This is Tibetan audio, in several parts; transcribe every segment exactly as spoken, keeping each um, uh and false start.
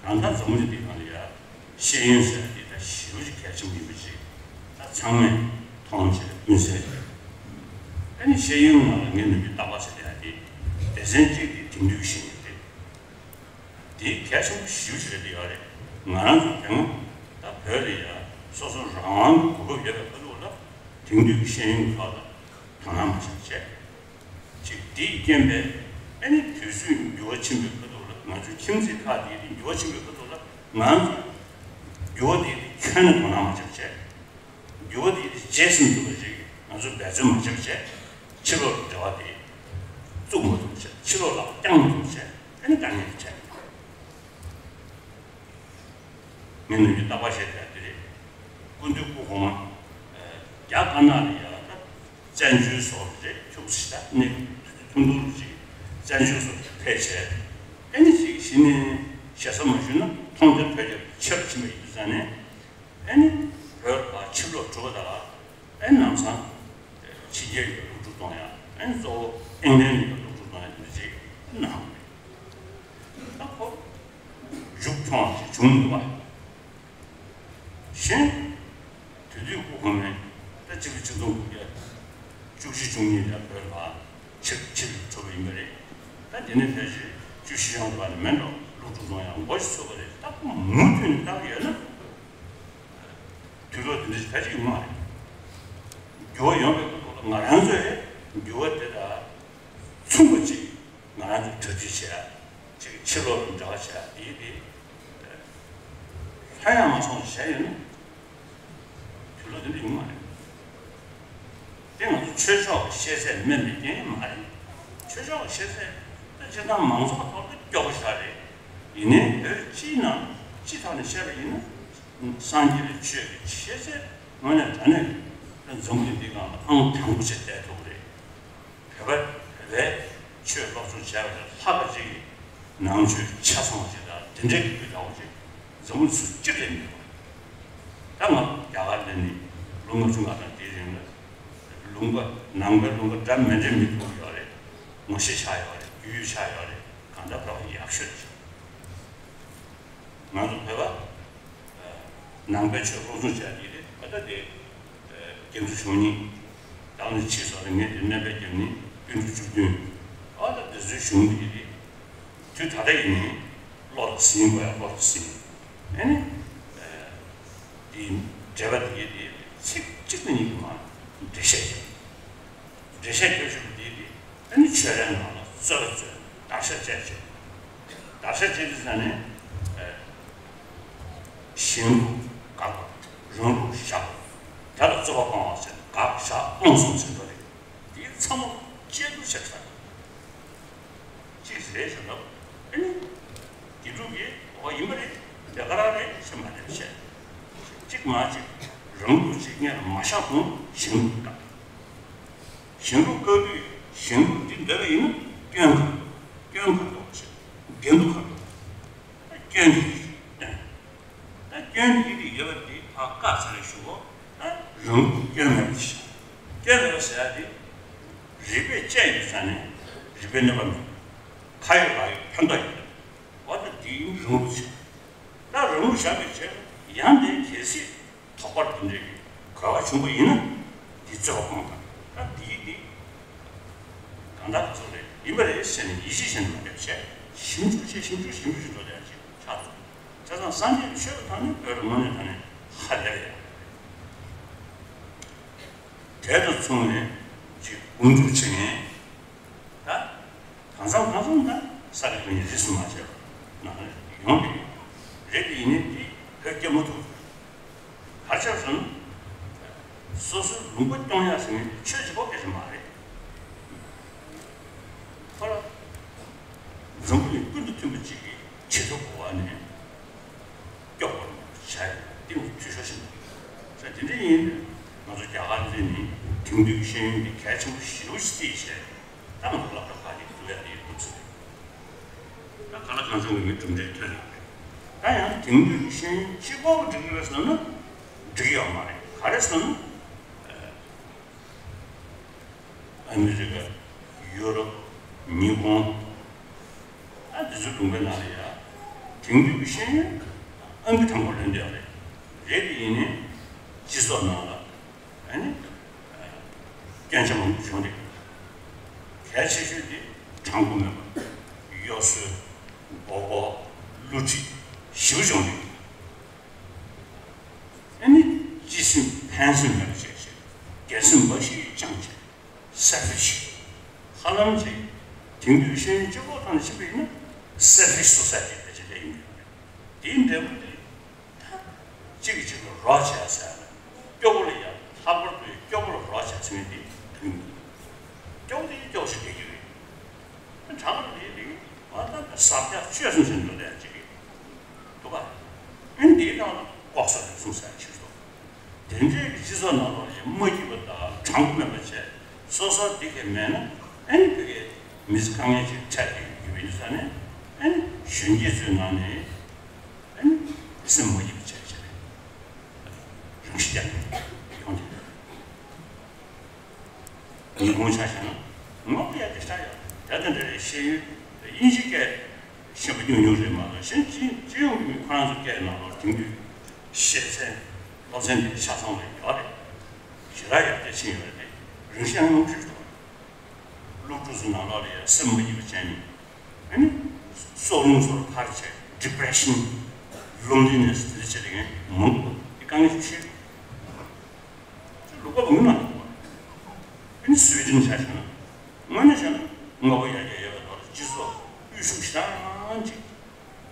ད་ལྟ་འཛམ་བུ་གླིང་འདི་སྒང་ལ་ཡ་ཤེས་ཡོན་ཟེར་ཡ་འདི་ད་ཞེ་པོ་ཅིག་གལ་ཆེན་པོ་ཡིན་པ་ཅིག་ད་ཚང་མས་མཐོང་བྱས་ཀུན་གསལ་རེད། ཨ་ནི་ཤེས་ཡོན་ནང་ལ་ངས་ནམ་རྒྱུན་རྟག་པར་ཟེར་ཡ་འདི་སྡེ་ཚན་གཅིག་དེ་དེང་དུས་ཤེས་ཡོན་རེད། དེ་གལ་ཆེན་པོ་ཞེ་པོ་ཅིག་རེད་ཡོད་རེད། ང་རང་ཚོ་དེ་སྔ་ད་བོད་ལ་ཡ་སོ་སོ་རང་དབང་གི་གོ་སྐབས་ཡོད་པའི་ཁ་ཐུག་ལ་དེང་དུས་ཀྱི་ཤེས་ཡོན་གྱི་ཐོག་ལ་དོ་སྣང་མ་བྱས་བྱས། ཅིག་དེའི་རྐྱེན་པས་ཨ་ནི་དུས་ཚོད་འགྱུར་བ་ཕྱིན་པའི་ཁ་ཐུག་ལ་ང་ཚོའི་ཁྱིམ་མཚེས་ཁག་དེའི་དེ་འགྱུར་བ་ཕྱིན་པའི་ཁ་ཐུག་ལ་ང་ཚོ་འགྱུར་བ་དེ་ཁྱོན་ནས་དོ་སྣང་མ་བྱས་བྱས། འགྱུར་བ་དེ་རྗེས་སུ་འཛིན་པ་ཞིག་ང་ཚོས་འབད་བརྩོན་མ་བྱས་བྱས་ཕྱི་ལོགས་ལ་འབྲེལ་བ་དེ་བཙུགས་མ་ཐུབ་བྱས་ཕྱི་ལོགས་ལ་བསྐྱང་མ་ཐུབ་བྱས་ཨ་ནི་དཀའ་ངལ་དེ་འཕྲད། ངས་ནམ་རྒྱུན་རྟག་པར་བཤད་བསྡད་དེ་རེད། སྐུ་མདུན་སྐུ་གོང་མ་རྒྱ་དཀར་ནག་ལ་ཡ་ད་བཙན་བྱོལ་སོགས་རེད་ཁྱུག་ཙམ་ད་གནས་ཐུང་ཐུང་རུ་ཅིག་བཙན་བྱོལ་སོགས་ཕེབས་བྱས་ཨ་ནི་ཅིག་གཞི་ནས་ཞེ་ས་མ་ཞུས་ན་མཐོང་རྒྱ་ཐོས་རྒྱ་ཆེ་རུ་ཕྱིན་པ་ཡིན་དུས་ཙང་ནས་ཨ་ནི་བོད་ལ་ཕྱིར་ལོག་གྲུབ་པ་དང་། ཨེ་ནམ་སང་ཕྱི་རྒྱལ་ཡོད་སློབ་ཕྲུག་གཏོང་ཡ་ཨེ་གཙོ་བོ་ཨིང་ལན་ཡོད་སློབ་ཕྲུག་གཏོང་ཡ་འདི་ཅིག་གནང་བ་རེད། ད་ཁོ་མཇུག་མཐོང་བ་ཞིག་བྱུང་འདུག་བ། གཞན་དེ་དུས་སྐུ་གོང་མས་ད་སྤྱི་ལོ་ཆིག་སྟོང་དགུ་བརྒྱ་བཅུ་བཞི་བཅུ་གཉིས་ལ་བོད་ལ་ཕྱིར་ཕྱིར་འགྲོ་བ་ཡིན་པ་རེད། ད་དེ་ནས་ཕལ་ཆེར་བཅུ་བཞི་ཡོང་བ་ནི་མེད་འགྲོ་སློབ་ཕྲུག་གཏོང་ཡ་མགོ་ཞིག་ཚོས་པ་རེད། ད་ཁོ་མུ་མཐུད་ནས་ལྟ་གི་ཡོད་ན། དུས་ལོ་དེ་འདྲ་ཞིག་ཕལ་ཆེར་ཡོང་མ་རེད། འགྱུར་བ་ཡོང་བའི་ཁ་ཐོག་ལ་ང་རང་ཚོས་འགྱུར་བ་དེ་དག་མཚུངས་པ་ཅིག་ང་རང་ཚོས་གྲ་སྒྲིག་བྱེད་ཡ་ཅིག་ཕྱི་ལོགས་ལ་འབྲེལ་བ་བྱེད་ཡ་དེ་དེ་ལྷོད་ཡངས་མ་སོང་བྱས་ཡོད་ན་དུས་ལོ་དེ་འདྲ་ཡོང་མ་རེད། དེ་ང་ཚོ་ཆོས་ཕྱོགས་ཀྱི་ཤེས་ཚད་དམན་པའི་རྐྱེན་མ་རེད། ཆོས་ཕྱོགས་ཀྱི་ཤེས་ཚད་ད་སྤྱིར་བཏང་མང་ཚོགས་ཐོག་ཏུ་སྐྱོ་པོ་ཞིག་རེད། ཡིན་ནའི་བོད་སྤྱིའི་ནང་སྤྱི་ཐོག་ནས་བཤད་པ་ཡིན་ན། སངས་རྒྱས་པའི་ཆོས་ཀྱི་ཤེས་ཚད་དངོས་གནས་དྲང་གནས་འཛམ་བུ་གླིང་འདིའི་སྒང་ལ་ཨང་དང་པོ་ཆེ་བསྡད་ཐུབ་པ་རེད། བོད་པ་བོད་པའི་ཆོས་སློབ་སྦྱོང་བྱས་པ་ལས་ལྷག་པ་ཅིག་གིས་ནང་ཆོས་ཆ་ཚང་བ་ཞིག་དང་དེ་འདྲའི་གི་འདྲ་བོ་ཅིག་འཛམ་བུ་གླིང་སུ་གཅིག་ལས་མེད་པ། ད་ང་རྒྱ་གར་ལ་ནི་ལོ་ལྔ་བཅུ་ང་གྲངས་དེའི་རིང་ལ་ལུང་པ་ནང་པའི་ལུང་པ་འདྲ་མི་འདྲ་མི་ཐུག་ཡོད་རེད། ངོ་ཤེས་ཆགས་ཡོད་རེད། རྒྱུས་ཡོད་ཆགས་ཡོད་རེད། གང་ལྟར་བོད་པ་ཡག་ཤོས་རེད། ང་ཚོ་བོད་པ་ནང་པའི་ཆོས་སློབ་སྦྱོང་བྱས་ཀྱི་རེད། ད་ལྟ་དེ་རྒྱ་མཚོ་ཆུང་གཉིས་དང་ནི་ཕྱིས་སུ་ངས་དེ་སྨན་པའི་རྒྱབ་ནི་སྤུན་གྲོགས་བཅུ་བདུན་ཨ་ད་དེ་ཚོའི་གཞུང་གི་རེད། དུས་ད་ལྟ་ཡིན་ནའི་བློ་ལ་ཟིན་དགོས་ཡ་བློ་ལ་ཟིན། ཨ་ནི་དེའི་འགྲེལ་པ་དེ་དེ་ཚིག་གཅིག་ཏུ་གཉིས་ཀྱི་མ་འགྲེལ་བཤད་བྱས། འགྲེལ་བཤད་རྒྱབ་ཆོག་པ་དེ་དེ་ཨ་ནི་ཆོས་རའི་ནང་ལ་རྩོད་པ་རྩོད་བརྡར་ཤ་བཅད་བྱས། བརྡར་ཤ་བཅད་དུས་ཙང་ནས་གཞན་ལུགས་དགག་པ་རང་ལུགས་བཞག་པ་དེ་ལ་རྩོད་པ་སྤོང་བ་ཟེར་དགག་བཞག་སྤོང་གསུམ་ཟེར་འདུག་རེད། དེའི་ཚང་མ་བཅད་བསྡུར་བྱས་ཚར། གཅིག་རེད་ཟེར་ལབ། ཨ་ནི་དགེ་ཕྲུག་གིས་འོ་ཡིན་པ་རེད། དེ་ག་རང་རེད་ཟེར་མ་རེད་བཤད། གཅིག་མ་གཅིག་རང་ལུགས་གཅིག་སྔོན་ལ་མ་བཞག་གོང་གཞན་ལུགས་བཀག་གཞན་ལུགས་བཀག་དུས་གཞན་ལུགས་འདི་འདོད་པ་ཡིན་ན་སྐྱོན་ག་སྐྱོན་ག་འདུག་ཟེར། འགལ་འདུ་ག་འདུག་སྐྱོན་འདི་སྟོན། ད་སྐྱོན་འདི་འདི་ཡོད་པ་འདི་ཕར་བཀག་ཚར་རེ་ཞུ་གོ། ད་རང་ལུགས་སྐྱོན་མེད་པ་ཞིག་སྐྱོན་མེད་པ་ཟེར་ཡ་འདི་རིགས་པས་དཔྱད་ཡོད་ཙང་ནས་རིགས་པའི་གནོད་པ་མེད། ཁ་ཡོད་ལག་ཡོད་ཕན་ཐོགས་ཡོད། འོ་ད་འདི་ཡིན་རང་ལུགས་བྱས། ད་རང་ལུགས་བཞག་པའི་རྗེས་ཡང་འདི་གལ་སྲིད་དོགས་པ་འདི་འདྲའི་གོ་བ་བྱུང་བ་ཡིན་ན་འདི་རྩོད་པ་སྤོང་དང་། ད་འདི་འདི་གང་ལྟར་རྩོད་རེད་ཡིན་པ་རེད་ཟེར་ནས་ཡིད་ཆེས་བྱས་ནས་མ་བསྡད་བྱས་ཞིབ་འཇུག་བྱས་ཞིབ་འཇུག་ཞིབ་འཇུག་བྱེད་འགྲོ་བསྡད་ཅིག་ཆགས་འདུག་བྱས་ཙང་སངས་རྒྱས་ཀྱི་ཆོས་ཀྱི་ཐོག་ནས་བོད་ལ་དངོས་གནས་དྲང་གནས་ཧ་ལས་པ་ཡོད་རེད། དེ་དང་མཚུངས་ནས་ཅིག་དགོངས་སྒྲུབ་བྱེད་མཁན་ད། གང་འཚམ་གང་འཚམ་ད་ས་དགེ་བཀའ་རྙིང་རིས་སུ་མ་ཆད་པ་ནང་ལ་ཡོང་གི་ཡོད་རེད། དེ་ཡིན་ནའི་དེ་བོད་སྐྱབས་མ་ཐུབ། ག་རེ་བྱས་སོང་ན། སོ་སོའི་ལུང་པ་སྐྱོང་ཡག་ཟེར་མཁན་དེ་ཆོས་གཅིག་པོ་སྐད་ཆ་མ་རེད། ཁོ་ལ་འཛམ་བུ་གླིང་ཀུན་ཏུ་མཐུན་པ་གཅིག་གི་བྱེད་ཐབས་གོ་བ་ནས། སྐྱོབ་པར་བྱ་ཡི་སྟེང་དུ་འཐུས་ཤོར་ཕྱིན་པ་རེད། ས་དེ་འདྲ་ཡིན་ན་ང་ཚོ་རྒྱ་གར་འདི་ནི་དེང་དུས་ཤེས་ཡོན་འདི་གལ་ཆེན་པོ་ཞེ་པོ་ཞིག་བརྩིས་བྱས་ད་ང་ཚོ་སློབ་གྲྭ་ཁག་ཅིག་བཙུགས་ཡ་དེ་ཡིན་ཚུལ་རེད། ད་ག་ལ་གང་འཚམ་གྱི་མི་གྲུབ་འབྲས་ཐོན་ཡོད་རེད། ད་ཡང་དེང་དུས་ཀྱི་ཤེས་ཡོན་གཅིག་པོ་འགྲིག་གི་རེད་བསམ་ན་འགྲིག་ཡོད་མ་རེད། ག་རེ་ཟེར་ན། ཨ་མི་རི་ཀ། ཡུ་རོབ། ཉི་ཧོང་། ཨ་དེ་ཚོའི་ལུང་པའི་ནང་ལ་ཡ་ དེང་དུས་ཀྱི་ཤེས་ཡོན་ཨང་ཀི་དང་པོ་ལོན་བསྡད་ཡོད་རེད། རེད་དེ་ཡིན་ནའི་སྤྱི་ཚོགས་ནང་ལ་ཨ་ནི་སྐྱོན་ཆ་མང་པོ་བྱུང་རེད། གལ་ཆེ་ཤོས་དེ་དྲང་པོ་མེད་པ། གཡོ་ཟོལ། མགོ་སྐོར། བསླུ་བྲིད་ཞེ་པོ་བྱུང་རེད། ཨ་ནི་སྤྱི་སེམས་ཕན་སེམས་མེད་པ་བྱས་བྱས། སྒེར་སེམས་འབའ་ཞིག་བཅངས་བྱས། སེལ་ཕིཤ། ཧ་ལམ་ཅིག་དེང་དུས་ཤེས་ཡོན་སྤྱི་ཁོག་ཐང་ནས་ཕྱིན་པ་ཡིན་ན་སེལ་ཕིཤ་སོ་སའི་ཊི་ཕལ་ཆེར་སླེབས་ཡོང་གི་རེད། དེའི་འབྲས་བུ་དེ་ད་གཅིག་གིས་གཅིག་ལ་རོགས་བྱས་ཟེར་ན་སྐྱོ་པོ་ལ་ཡ་ལྷག་པར་དུ་སྐྱོ་པོ་ལ་རོགས་བྱས་ཟེར་མཁན་དེ་དེང་དུས་སྐྱོ་པོ་དེ་སྐྱོ་པོ་ཞིག་རེད་ཀྱི་རེད། དྲང་པོ་རེད་རེད། ང་ད་ཟབ་རྒྱ་ཆོས་གསུམ་ཟེར་འདུག་ལས་ཅིག་རེད་འདུག་ག་ཨ་ནི་དེའི་ནང་ལ་ལྐོག་ཟ་རུལ་སུངས་ཟེར་ཕྱིར་སོང་། དེ་འདྲའི་གི་སྤྱི་ཚོགས་ནང་ལོགས་ལ་མ་སྐྱིད་པ་དང་དྲང་པོ་མེད་པ་བྱས་སོ་སོར་འདི་གས་མེད་ན་ཨ་ནི་བོད་སྐད་མི་ཚེ་དཀའ་ངལ་ཅིག་འཕྲད་བསྡད་ཡོད་པའི་ས་ནས་ཨ་ནི་གཞོན་སྐྱེས་ཚོའི་ནང་ནས་ཨ་ནི་སེམས་མ་སྐྱིད་པ་བྱས་བྱས་རང་ཤི་རྒྱག་མཁན་ཡོང་དེ། ཉིན་གུང་ཆ་བཞག་ན་དངོས་པོ་ཡ་དེ་ཆགས་ཡོད་དེ་འདྲ་རེད། ཤེས་ཡོན་དབྱིན་ཇི་སྐད་ཤེས་པ་ཉུང་ཉུང་རེད་མ་གཏོགས་གཞན་སྤྱི་སྤྱི་ཡོངས་ཀྱི་མི་ཁོ་རང་ཚོ་སྐད་ནང་ལོགས་དེང་དུས་ཤེས་ཚད་སློབ་ཚན་དེ་ཆ་ཚང་ལ་ཡོད་རེད། ཞེ་དྲག་ཡར་རྒྱས་ཕྱིན་ཡོད་རེད། རིང་ཤང་ཡོང་ཞུས་འདུག་སློབ་ཕྲུག་ཚོ་ནང་ལོགས་ལ་ཡ་སེམས་མ་སྐྱིད་པ་བྱས་ནས་ཨ་ནི་སྲོག་རླུང་ཚོར་ཕར་བྱས་depression loneliness དེ་འདྲ་བྱས་བསྡད་མཁན་མང་པོ་འདུག་དེ་དཀའ་ངལ་ཞིག་ཆེ། ལུག་པ་མི་མང་པོ། ཨ་ནི་སུའི་ཌེན་ཆ་བཞག་ན། དངོས་གནས་བྱས་ན་དངོས་པོ་ཡར་རྒྱས་ཡོད་པ་དང་སྤྱི་ཚོགས་དབུལ་ཕྱུག་ཞེ་དྲག་ཅིག་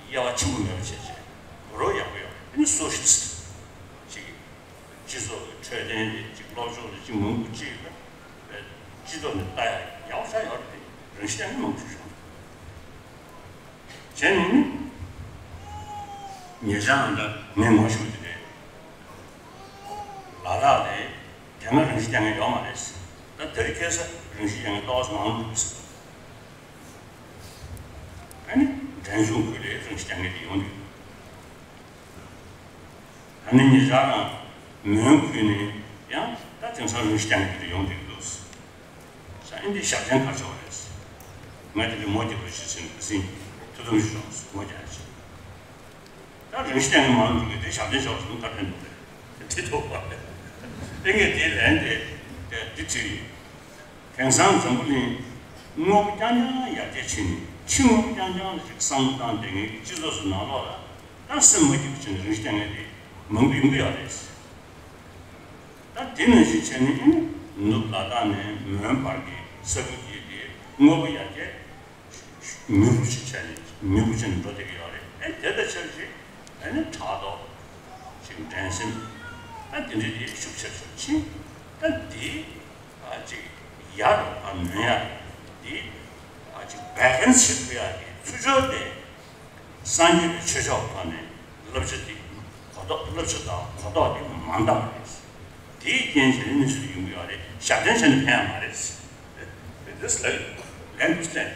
དབྱེ་བ་ཆེན་པོ་མེད་པ་བྱས་བྱས་རོགས་ཡག་པོ་ཡོད། ཨ་ནི་སོ་ཤི་ལི་སི་ཊི་ཅིག་སྤྱི་ཚོགས་ཀྱི་འཕྲོད་བསྟེན་རེད་ཅིག་སློབ་སྦྱོང་རེད་ཅིག་མང་པོ་ཅིག་ཡོད་པ། སྤྱི་ཚོགས་ནས་ལྟ་ཡག་ཡག་པོ་ཆགས་ཡོད་རེད། རང་ཤི་ཡང་མང་པོ་ཞིག་བྱུང་། བྱས་ནས་ནི། ཉེ་ཆར་ང་འདྲ་ངས་ངོ་ཤེས་པ་དེ་རེད། ལ་དྭགས་ལ་དེ་སྔ་རང་ཤི་རྒྱག་མཁན་ཡོད་མ་རེད། ད་དེ་རིང་ཁ་སང་རང་ཤི་རྒྱག་མཁན་ཏོག་ཙམ་མང་པོ་འདུག་ཟེར། ཨ་ནི་འབྲས་ལྗོངས་ཁུལ་ལ་རང་ཤི་རྒྱག་མཁན་དེ་ཡོང་གི་འདུག་ད་ནི་ཉེ་ཆར་རང་མོན་ཁུལ་ནས་ཡང་ད་དེང་སང་རང་ཤི་རྒྱག་མཁན་དེ་འདྲ་ཡོང་གི་འདུག་ས་ཨིན་དེ་ཞབས་བརྟན་གར་ཆོག་རེད། ང་དེ་འདྲའི་མོ་རྒྱག་པ་ཞིག་ཟིན་ཟིན་ཐུ་དུམ་ཞིག་རོགས་མོ་རྒྱག་ཞིག་ད་རང་ཤི་རྒྱག་མཁན་མང་འདུག་གི་དེ་ཞབས་བརྟན་ཞོག་ཟེར་ན་ད་ཕན་འདུག་རེད། དེ་ཐོག་པ་རེད། དེ་ངས་དེ་ལན་དེ་དེ་དེ་བྲིས་ཡིན། དེང་སང་འཛམ་བུ་གླིང་དངོས་པོ་རྐྱང་རྐྱང་ཡར་རྒྱས་ཕྱིན་ནས་ཕྱི་དངོས་པོ་རྐྱང་རྐྱང་ལ་ཞིག་བསམ་བློ་བཏང་བསྡད་མཁན་གྱི་སྤྱི་ཚོགས་སུ་ནང་ལོགས་ལ་ད་སེམས་མ་སྐྱིད་པ་བྱས་ནས་རང་ཤི་རྒྱག་མཁན་དེ་མང་པོ་ཡོང་གི་ཡོད་རེད། ད་དེ་ནང་བཞིན་བྱས་ནས་ནུབ་ལ་དྭགས་ནས་མོན་བར་གྱི་ས་ཁུལ་དེ་དེ་དངོས་པོ་ཡར་རྒྱས་མྱུར་པོ་ཞིག་བྱས་ནས་མྱུར་པོ་བྱས་ནས་འགྲོ་བསྡད་ཀྱི་ཡོད་རེད། ཨེ་དེ་དང་ཆབས་ཅིག་ཨ་ནི་ཕྲག་དོག་ཅིག་འགྲན་སེམས་ཨ་དེ་འདྲ་དེ་ཤུགས་ཆེར་ཤུགས་ཕྱིན། ད་དེ་ཨ་ཅིག་ཡར་ཨ་ནོན་ཡ་དེ་ཨ་ཅིག་བེ་ལན་སི་བྱེད་ཐུབ་ཡ་གི་ཚུལ་འཆོས་དེ། སངས་རྒྱས་པའི་ཆོས་ཕྱོགས་ཐོག་ནས་བསླབ་བྱ་འདི་གོ་རྟོགས་བསླབ་བྱ་དང་གོ་རྟོགས་འདི་མ་འདང་བ་རེད། དེའི་རྐྱེན་བྱས་ནས་གནས་ཚུལ་ཡོང་གི་ཡོད་རེད། ཞབས་བརྟན་བྱས་ནས་ཕན་ཡ་མ་རེད། This like language thing.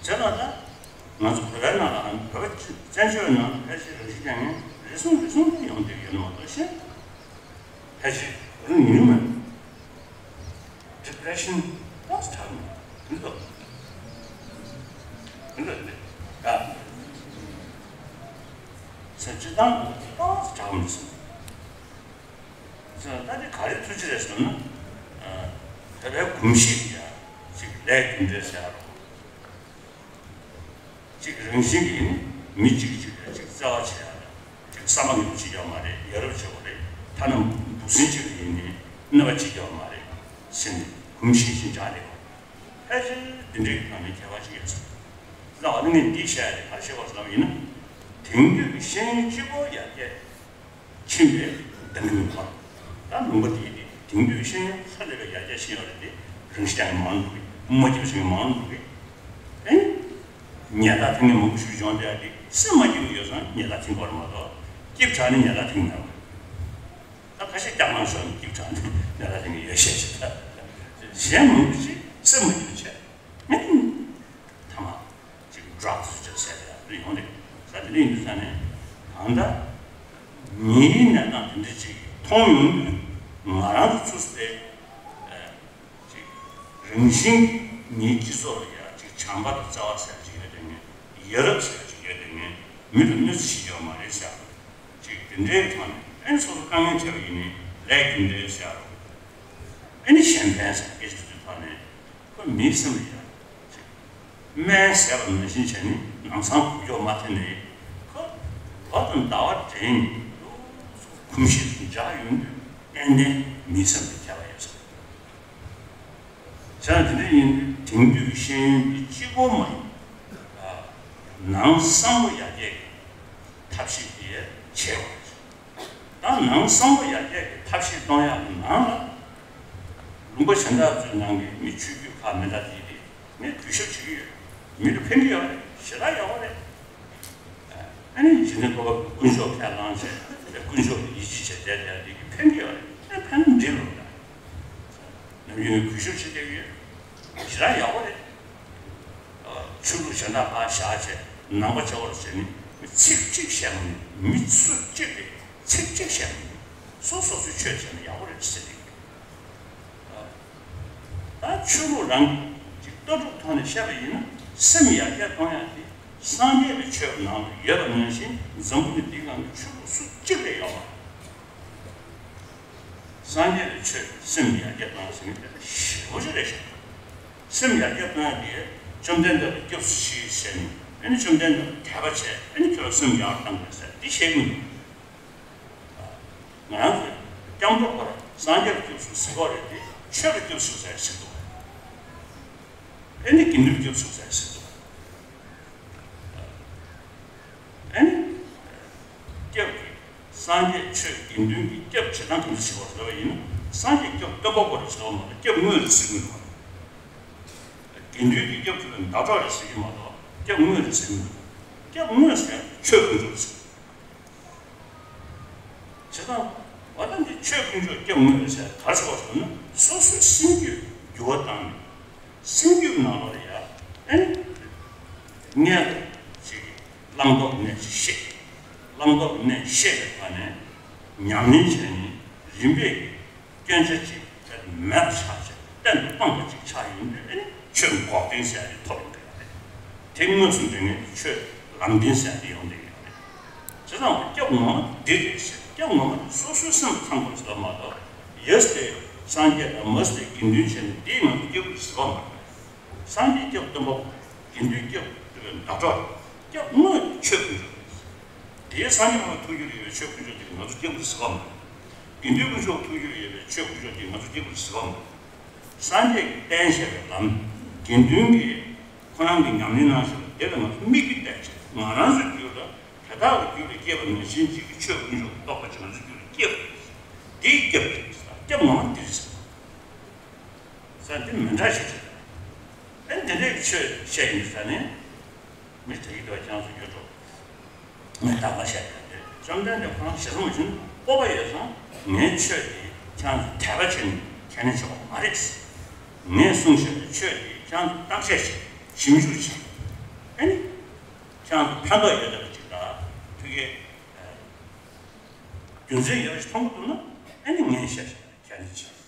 བྱས་ན་ད་ང་ཚོ་བོད་པའི་ནང་ལ་བོད་པ་བཙན་བྱོལ་ནང་ཕལ་ཆེར་རང་ཤི་རྒྱག་མཁན་རེ་ཟུང་རེ་ཟུང་ཡོང་བསྡད་ཡོད་ནོ་མ་གཏོགས་གཞན། ཕལ་ཆེར་རང་ཉུང་མེད། Depression ཏོག་ཙམ་དྲག་མོད། མི་འདུག་མི་འདུག་མི་འདུག་ཡ། ས་སྤྱི་བཏང་ཏོག་ཙམ་དྲག་མོད་ཟེར། ཟེར་ད་དེ་ག་རེ་ཐུགས་རྗེ་རེད་ཟེར་ན། བོད་པའི་གོམས་གཤིས་ཡ་ཅིག་ལས་རྒྱུ་འབྲས་ཟེར་ཡ་རོ། གཅིག་རང་བཞིན་གྱིས་མི་གཅིག་གིས་གཅིག་ལ་གཅིག་བརྩེ་བ་བྱེད་ཡ་ལ་གཅིག་བསམ་པ་ངན་པ་བྱེད་ཡོད་མ་རེད། ཡ་རབས་བྱེད་དགོས་རེད། ཐ་ན་འབུ་སྲིན་གཅིག་ལ་ཡིན་ནའི་གནོད་པ་བྱེད་ཡོད་མ་རེད་ཟེར་ནས་གོམས་གཤིས་ཤིག་འཇགས་བསྡད་ཡོད། ཕལ་ཆེར་འདི་འདྲའི་སྒང་ནས་ཁྱད་པར་ཅིག་ཡོད་ཚུལ། ལགས་ཨ་ནི་ངས་འདི་བཤད་ཡ་དེ་ག་རེ་བཤད་དགོས་ཟེར་ལབ་པ་ཡིན་ན། དེང་དུས་ཀྱི་ཤེས་ཡོན་སྤྱི་བོ་ཡར་རྒྱས། ཕྱིན་པའི་གདེང་ངོས་མ། ད་ལུང་པ་དེའི་དེ་དེང་དུས་ཤེས་ཡོན་ཧ་ལས་པའི་ཡར་རྒྱས་ཕྱིན་ཡོད་རེད་དེ། རང་ཤི་རྒྱག་མཁན་མང་འདུག་གི། མ་སྐྱིད་པ་བྱེད་མཁན་མང་འདུག་གི། ཨེ། ཉལ་ཐ་འཐེན་མཁན་མང་པོ་ཞིག་བྱུང་བསྡད་དེ་སེམས་མ་སྐྱིད་པ་ཡོད་ཙང་ཉལ་ཐ་འཐེན་དགོས་རེད་མ་གཏོགས་སྐྱིད་དྲགས་ནས་ཉལ་ཐ་འཐེན་མེད་པ། ད་ཁ་ཤས་སྐྱག་ལང་ཤོར་ནས་སྐྱིད་དྲགས་ནས་ཉལ་ཐ་འཐེན་མཁན་ཡོད་ཤས་ཤིག་ད། གཞན་མང་པོ་ཞིག་སེམས་མ་སྐྱིད་པ་བྱས། ཨེ། ཐ་མ་ཅིག་ཌྲག་སི་ཅིག་ཟེར་ཡ་རེ་ཡོང་རེད། ས་དེ་འདྲ་ཡིན་དུས་ས་ནས་གང་ལྟར་མིའི་གནས་སྟངས་དེ་འདྲ་ཅིག་མཐོང་ཡོང་དུས་ང་རང་ཚོ་ཚུར་དེ་ཅིག་རང་བཞིན་མིའི་སྤྱི་ཚོགས་ལ་ཡ་ཅིག་བྱམས་པ་དང་བརྩེ་བ་ཟེར་ཅིག་ཡོད་དེ་ངས་ཡ་རབས་ཟེར་ཅིག་ཡོད་དེ་ངས་ མི་ལ་གནོད་འཚེ་བྱེད་ཀྱི་ཡོད་མ་རེད་ཟེར་རོ། ཅིག་དེ་འདྲའི་ཐོག་ནས་ཨ་ནི་སོ་སོ་དཀའ་ངལ་འཕྲད་པ་ཡིན་ནའི་ལས་རྒྱུ་འབྲས་ཟེར་རོ། ཨ་ནི་གཞན་ཕན་ཟེར་སྐད་ཆ་དེ་ཚོའི་ཐོག་ནས་ཁོ་མིའི་སེམས་ལ་ཡ། ཅིག་སྨན་ཟས་པ་ནང་བཞིན་བྱས་ནས་ལམ་སང་འགུལ་སྐྱོད་མ་ཐེབས་ནས་ཁོ་ལོ་དང་ཟླ་བ་དྲན་ནས་གོམས་གཤིས་དེ་འཇགས་ཡོང་དུས་ཏན་ཏན་མིའི་སེམས་ལ་ཁྱད་པར་ཡོད་ས་རེད། བྱས་ཙང་དེ་འདྲ་ཡིན་དུས་དེང་དུས་ཤེས་ཡོན་འདི་གཅིག་པོ་མ་ཡིན། ནང་བསམ་བློ་ཡར་རྒྱས་ཀྱི་ཐབས་ཤེས་དེ་བྱེད་དགོས། ད་ནང་བསམ་བློ་ཡར་རྒྱས་ཀྱི་ཐབས་ཤེས་གཏོང་ཡག་གི་ནང་ལ། ལུང་པ་གཞན་དག་ཚོའི་ནང་གི་མི་ཆོས་བརྒྱུད་ཁག་མི་འདྲ་དེ་དེ་ངས་གུས་ཞབས་བྱེད་ཀྱི་ཡོད། མི་ལ་ཕན་གྱི་ཡོད་རེད། ཞེ་དྲག་ཡག་པོ་རེད། ཨ་ནི་འཇིག་རྟེན་བཀོད་པ་དཀོན་མཆོག་ཁས་བླངས་བྱས་དེ་དཀོན་མཆོག་གི་ཡིད་ཆེས་བྱས་བསྡད་བསྡད་དེ་གི་ཕན་གྱི་ཡོད་རེད། ཨ་ཕན་ན་འགྲིག་རེད་ད། ནམ་རྒྱུན་གུས་ཞབས་བྱེད་བསྡད་ཀྱི་ཡོད། ཞེ་དྲག་ཡག་པོ་རེད། ཆོས་ལུགས་གཞན་དག་ཕར་བཞག་བྱས་ནང་པ་བྱ་བར་བྱས་ནས་ཚིག་གཅིག་བཤད་མ་ནུས། མི་སུ་གཅིག་གིས་ཚིག་གཅིག་བཤད་མ་ནུས། སོ་སོ་སོའི་ཆོས་བྱས་ན་ཡག་པོ་རེད་ཟེར་ཏེ། ད་ཆོས་ལུགས་རང་གི་ལྟ་གྲུབ་ཐོག་ནས་བཤད་པ་ཡིན་ན་སེམས་ཡར་རྒྱས་གཏོང་ཡག་དེ་སངས་རྒྱས་པའི་ཆོས་ནང་ལ་ཡོད་པ་ནང་བཞིན་འཛམ་བུ་གླིང་འདིའི་སྒང་གི་ཆོས་ལུགས་སུ་གཅིག་ལས་ཡོད་པ། སངས་རྒྱས་པའི་ཆོས་སེམས་ཡར་རྒྱས་གཏོང་ཡག་ཟེར་མཁན་དེ་ཞེ་པོ་ཅིག་རེད་ཤག་སེམས་ཡར་རྒྱས་གཏོང་ཡག་དེ་བཅོམ་ལྡན་འདས་ལ་སྐྱབས་སུ་མཆི་ཟེར་ནས་ཨ་ནི་བཅོམ་ལྡན་འདས་ལ་དད་པ་བྱས་ཨ་ནི་ཁྱོད་སེམས་ཡར་བཏང་དགོས་ཟེར་འདི་བཤད་ཀྱི་མི་འདུག་ང་རང་ཚོས་སྐྱབས་འགྲོ་ཁོ་རང་སངས་རྒྱས་ལ་སྐྱབས་སུ་ཟེར་གྱི་རེད་དེ་ཆོས་ལ་སྐྱབས་སུ་ཟེར་ཟེར་འདུག་ཨ་ནི་དགེ་འདུན་ལ་སྐྱབས་སུ་ཟེར་ཟེར་འདུག་ཨ་ནི་སྐྱབས་ཀྱི་སངས་རྒྱས་ཆོས་དགེ་འདུན་གྱི་སྐྱབས་བྱེད་སྟངས་ག་འདྲ་བྱེད་དགོས་ཟེར་བ་ཡིན་ན་སངས་རྒྱས་སྐྱབས་སྟོན་པ་པོ་རེད་ཟེར་བ་མ་གཏོགས་སྐྱབས་དངོས་རེད་ཟེར་གྱི་མི་འདུག་དགེ་འདུན་གྱི་སྐྱབས་ཐོབ་པའི་ཟླ་གྲོགས་རེད་ཟེར་གྱི་མ་གཏོགས་སྐྱབས་དངོས་རེད་ཟེར་གྱི་མི་འདུག་སྐྱབས་དངོས་ཟེར་ཡག་ཆོས་དཀོན་མཆོག་རེད་ཟེར། བྱས་ཙང་། འོ་ད་འདི་ཆོས་དཀོན་མཆོག་སྐྱབས་དངོས་རེད་ཟེར་ག་རེ་ཟེར་བ་ཟེར་ན་སོ་སོའི་སེམས་རྒྱུད་འགྱུར་བ་བཏང་ནས་སེམས་རྒྱུད་ནང་ལོགས་ལ་ཡ་ཨེ་ནི། སྔོན་ལ་ཅིག་བླང་དོར་གནས་ཤེས། བླང་དོར་གནས་ཤེས་པའི་ཐོག་ནས་ཉམས་ལེན་བྱས་ནས་རིམ་པས་ཀྱིས་སྐྱོན་ཆ་ཅིག་དེར་མེད་པ་ཆགས་བྱས་གཏན་དུ་སྤངས་པ་ཅིག་ཆགས་ཡོང་དུས་ཨེ་ནི་ཆོས་འགོག་བདེན་ཟེར་ཡ་དེ་ཐོབ་ཡོང་གི་ཡོད་རེད། དེ་དངོས་སུ་འདྲེན་མཁན་དེ་ཆོས་ལམ་བདེན་ཟེར་ཡ་དེ་ཡོང་བསྡད་ཡོད་རེད། བྱས་ཙང་སྐྱབས་ངོ་མ་འདི་རེད་ཟེར། སྐྱབས་ངོ་མ་དེ་སོ་སོའི་སེམས་ལ་ཚང་དགོས་ཟེར་བ་མ་གཏོགས་ཡེ་སི་དེ་སངས་རྒྱས་དང་མ་སི་དེ་དགེ་འདུན་བྱས་ནས་དེས་ང་ཚོ་སྐྱབས་དགོས་ཟེར་བ་མ་རེད། སངས་རྒྱས་སྐྱབས་སྟོན་པ་པོ་དགེ་འདུན་སྐྱབས་སྟོན་པའི་ཟླ་གྲོགས་སྐྱབས་དངོས་ཆོས་དཀོན་མཆོག་རེད། དེའི་སངས་རྒྱས་ཀྱི་ཐུགས་རྒྱུད་ལ་ཡོད་པའི་ཆོས་དཀོན་མཆོག་དེ་ང་ཚོ་སྐྱབས་དགོས་ཟེར་བ་མ་རེད། དགེ་འདུན་དཀོན་མཆོག་ཐུགས་རྒྱུད་ལ་ཡོད་པའི་ཆོས་དཀོན་མཆོག་དེ་ང་ཚོ་སྐྱབས་དགོས་ཟེར་བ་མ་རེད། སངས་རྒྱས་ཀྱིས་བསྟན་བཞག་པའི་ལམ། དགེ་འདུན་གྱིས་ཁོ་རང་གི་ཉམས་ལེན་གནང་བཞག་པ་དེ་ལ་ང་ཚོ་དམིགས་ཡུལ་གཏད་བྱས་ང་རང་ཚོའི་རྒྱུད་ལ་དེ་དག་གི་རྒྱུད་ལ་སྐྱེས་པ་ནང་བཞིན་གཅིག་གི་ཆོས་དཀོན་མཆོག་གི་རྟོགས་པ་ཅིག་ང་ཚོའི་རྒྱུད་ལ་སྐྱེས་པ་རེད། དེའི་སྐྱབས་རེད། སྐྱབས་ངོ་མ་འདི་རེད་ཟེར། ས་འདི་མི་འདྲ་ཞིག་རེད། ཨ་ནི་དེ་འདྲའི་ཆོས་བཤད་ཡིན་ས་ནས། མི་དེ་ཡིད་དུ་ཁྱེད་ཚོ་ཡོད་འགྲོ། ངས་རྟག་པར་བཤད་ཡོད་དེ་བཅོམ་ལྡན་འདས་ཁོ་རང་ཞེ་ས་མ་ཞུ་ན་སྤོབས་པ་ཡོད་ཙང་ངའི་ཆོས་དེ་ཁྱེད་ཚོ་དད་པ་བྱས་ནས་ཁས་ལེན་བྱེད་དགོས་མ་རེད། ངས་གསུངས་བཞག་པའི་ཆོས་དེ་ཁྱེད་ཚོ་བརྟག་དཔྱད་བྱེད་ཞིབ་འཇུག་བྱེད། ཨ་ནི། ཁྱེད་ཚོ་ཕན་ཐོགས་ཡོད་བསྡད་པ་ཅིག་དང་ཐུགས་ཀའི་རྒྱུ་མཚན་ཡོད་པ་ཞིག་མཐོང་གི་འདུག་ན་ཨ་ནི་ངས་བཤད་བཞག་པ་ཁས་ལེན་བྱེད།